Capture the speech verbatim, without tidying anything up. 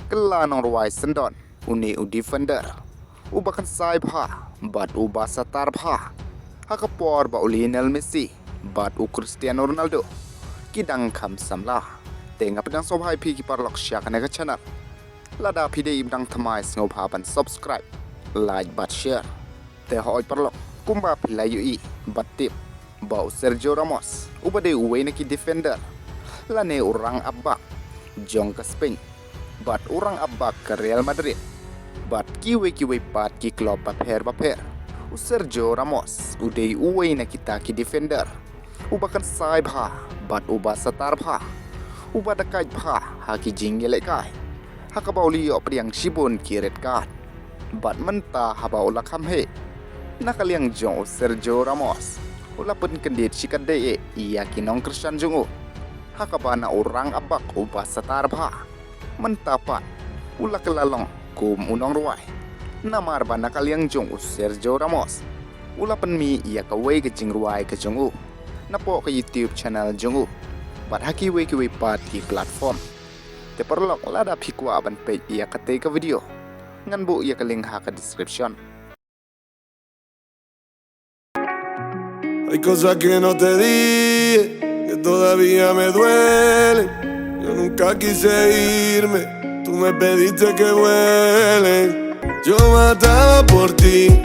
Kylla nongrwai syndon, une u defender uba kynsai bha bad uba satar bha, ha ka por ba u Lionel Messi bad u Cristiano Ronaldo ki dang kham samla. Te nga pdiang sngewbha ïa phi ki paralok sha kane ka channel. Lada phi dei ba dang thymmai, sngewbha ban subscribe, like bad share. Te hooid paralok, kumba phi la ïohi bad tip ba u Sergio Ramos uba dei uwei na ki defender lane u rang ap bak jong ka Spain bad u rang ap bak ka Real Madrid bad kiwei kiwei pat ki klub bapher bapher, u Sergio Ramos u dei uwei na kita ki defender uba kynsai bha bad uba satar bha, uba da kait bha ha ki jingïalehkai, ha kaba u la ïoh pdiang shibun ki red card. Bad mynta haba u la kham heh na ka liang jong u Sergio Ramos, u la pynkyndit shikatdei ïa ki nongkyrshan jong u, ha kaba na u rang ap bak uba satar bha, mynta pat u la kylla long kum u nongrwai. Namar ba na ka liang jong u Sergio Ramos, u la pynmih ïa kawei ka jingrwai ka jong u napoh ka YouTube channel jong u bad ha kiwei kiwei pat ki platform. Te paralok, lada phi kwah ban peit ïa katei ka video, ngan buh ïa ka link ha ka description. Hay cosas que no te dije que todavía me duelen. Yo nunca quise irme, tú me pediste que vuele. Yo mataba por ti,